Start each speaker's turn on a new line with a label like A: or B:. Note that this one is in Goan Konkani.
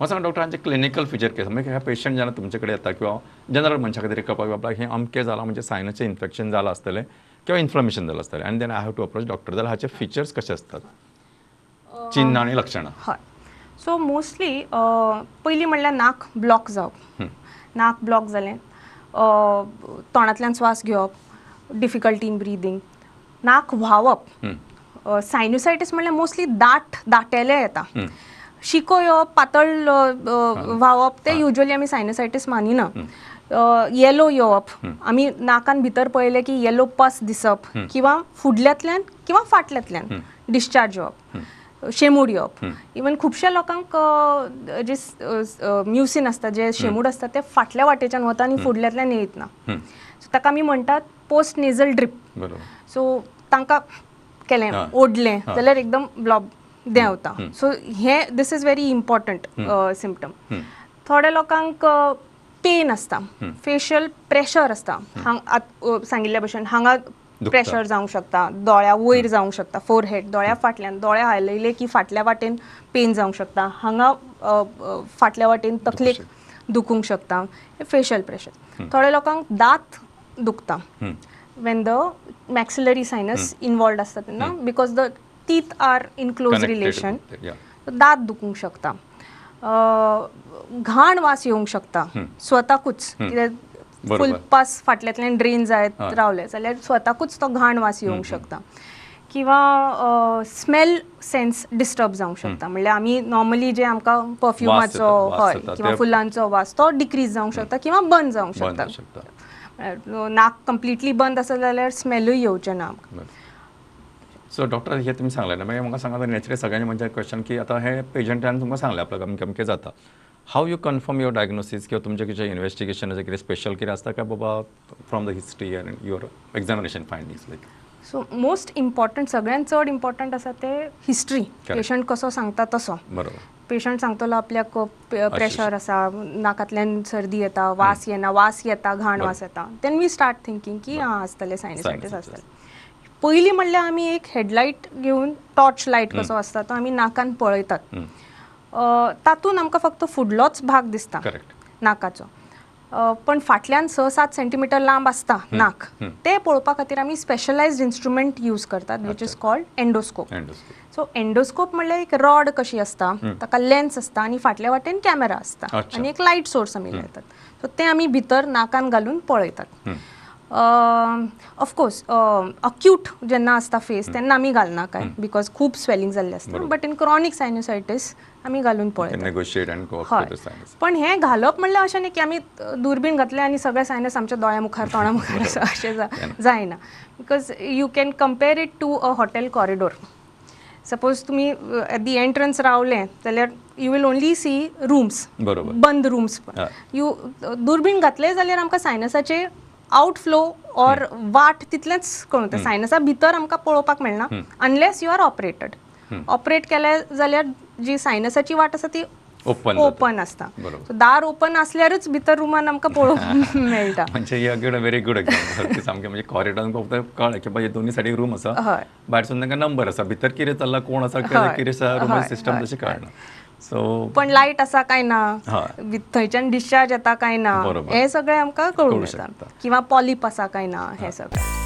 A: म्हाका सांगा डॉक्टर, हांचे क्लिनिकल फिचर कितें आसा? म्हणजे पेशंट जेन्ना तुमचे कडेन येता किंवा जनरल मनशा खातीर कळपाक आपल्याक हें अमकें जालां, म्हणजे सायनसचें इन्फेक्शन जालां आसतलें किंवा इन्फ्लमेशन जालां आसतलें आनी then I have to approach doctor, जाल्यार हाचे फिचर्स कशे आसतात, चिन्ह आनी लक्षणां?
B: हय, सो मोस्टली पयलीं म्हणल्यार नाक ब्लॉक जावप. नाक ब्लॉक जालें, तोंडांतल्यान स्वास घेवप, डिफिकल्टी इन ब्रिदींग, नाक व्हांवप. सायन्युसायटीस म्हणल्यार मोस्टली दाट दाटेले येता. शिको येवप, पातळ व्हांवप, ते युजली आमी सायन्युसायटीस मानिना. येलो येवप, आमी नाकान भितर पळयलें की येलो पस दिसप किंवा फुडल्यांतल्यान किंवा फाटल्यांतल्यान डिस्चार्ज येवप, शेमूड येवप. इवन खुबश्या लोकांक जे म्युसीन आसता, जे शेमूड आसता, ते फाटल्या वाटेच्यान वता आनी फुडल्यांतल्यान येयत ना. सो ताका आमी म्हणटात पोस्ट नेजल ड्रीप. सो तांकां केलें, ओडलें जाल्यार एकदम ब्लॉब देंवता. सो हे this is very important symptom. थोड्या लोकांक पेन आसता, फेशियल प्रेशर आसता. हांग सांगिल्ल्या भशेन हांगा प्रेशर जावंक शकता, दोळ्या वयर जावंक शकता, फोरहेड, दोळ्या फाटल्यान, दोळे हालयले की फाटल्या वाटेन पेन जावंक शकता, हांगा फाटल्या वाटेन तकलेक दुखूंक शकता, फेशियल प्रेशर. थोड्या लोकांक दांत दुखता when the maxillary sinus involved आसता तेन्ना, because the teeth are in close relation. दांत दुखूंक शकता, घाण वास येवंक शकता स्वताकूच, कित्याक फूल पास फाटल्यांतल्यान ड्रेन जायत रावले जाल्यार स्वताकूच तो घाण वास येवंक शकता. किंवा स्मेल सेन्स डिस्टर्ब जावंक शकता, म्हणल्यार आमी नॉर्मली जे आमकां परफ्युमाचो, हय, किंवा फुलांचो वास तो डिक्रीज जावंक शकता किंवा बंद जावंक शकता. नाक कंप्लिटली बंद आसा जाल्यार स्मेलूय येवचें ना आमकां.
A: सो डॉक्टर, हे तुमी सांगलें ना, मागीर म्हाका सांगा, नॅचरली सगळ्यांचे म्हणजे क्वेश्चन की आतां हे पेशंटान तुमकां सांगलें आपल्याक अमकें अमकें जाता, how you confirm your diagnosis किंवा तुमचें कितें इन्वेस्टिगेशन कितें स्पेशल कितें आसता काय बाबा from the history and your examination findings like?
B: So most important, सगळ्यांत चड इम्पॉर्टंट आसा ते हिस्ट्री. पेशंट कसो सांगता तसो. पेशंट सांगतलो आपल्याक प्रेशर आसा, नाकांतल्यान सर्दी येता, वास येना, वास येता, घाण वास येता, then we start thinking की आं आसतलें सायनसायटीस आसतलें. पयलीं म्हणल्यार आमी एक हेडलायट घेवन टॉर्च लायट कसो आसता तो आमी नाकान पळयतात, तातूंत आमकां फक्त फुडलोच भाग दिसता नाकाचो, पण फाटल्यान 6-7 सेंटीमिटर लांब आसता नाक, ते पळोवपा खातीर आमी स्पेशलायज्ड इन्स्ट्रुमेंट यूज करतात which is called endoscope. So endoscope म्हणल्यार एक रॉड कशी आसता, ताका लेन्स आसता आनी फाटल्या वाटेन कॅमेरा आसता आनी एक लायट सोर्स आमी लायतात. सो ते आमी भितर नाकान घालून पळयतात. ऑफकोर्स अक्यूट जेन्ना आसता फेस तेन्ना आमी घालना काय, because खूब स्वेलिंग जाल्लें आसता, बट इन क्रॉनीक सायनसायटीस आमी घालून पळयतात. हय, पण हें घालप म्हणल्यार अशें न्ही की आमी दुर्बीण घातलें आनी सगळे सायनस आमच्या दोळ्या मुखार तोंडा मुखार आसा, अशें जायना. Because you can compare it to a hotel corridor. Suppose तुमी एट the entrance रावले जाल्यार you will only see rooms, बंद रूम्स. You दुर्बीण घातले जाल्यार आमकां सायनसाचे आउटफ्लो ऑर वाट तितलेंच कळून, सायनसा भितर आमकां पळोवपाक मेळना unless you are operated. Operate केले जाल्यार जी सायनसाची वाट आसा ती ओपन आसता. सो दार ओपन आसल्यारच भितर रुमान आमकां पळोवंक मेळटा.
A: म्हणजे व्हेरी गुड एक्झाम्पल सामकें, म्हणजे कॉरिडॉरान फक्त कळ्ळें की बाबा दोन्ही सायडीक रूम आसा, भायर सून तांकां नंबर आसा, भितर कितें चल्लां, कोण आसा, कितें आसा, रूमा सिस्टम तशी कळना. सो
B: पण लायट आसा काय ना, थंयच्यान डिस्चार्ज येता काय ना, हें सगळें आमकां कळूंक येता, किंवा पॉलीप आसा काय ना, हें सगळें.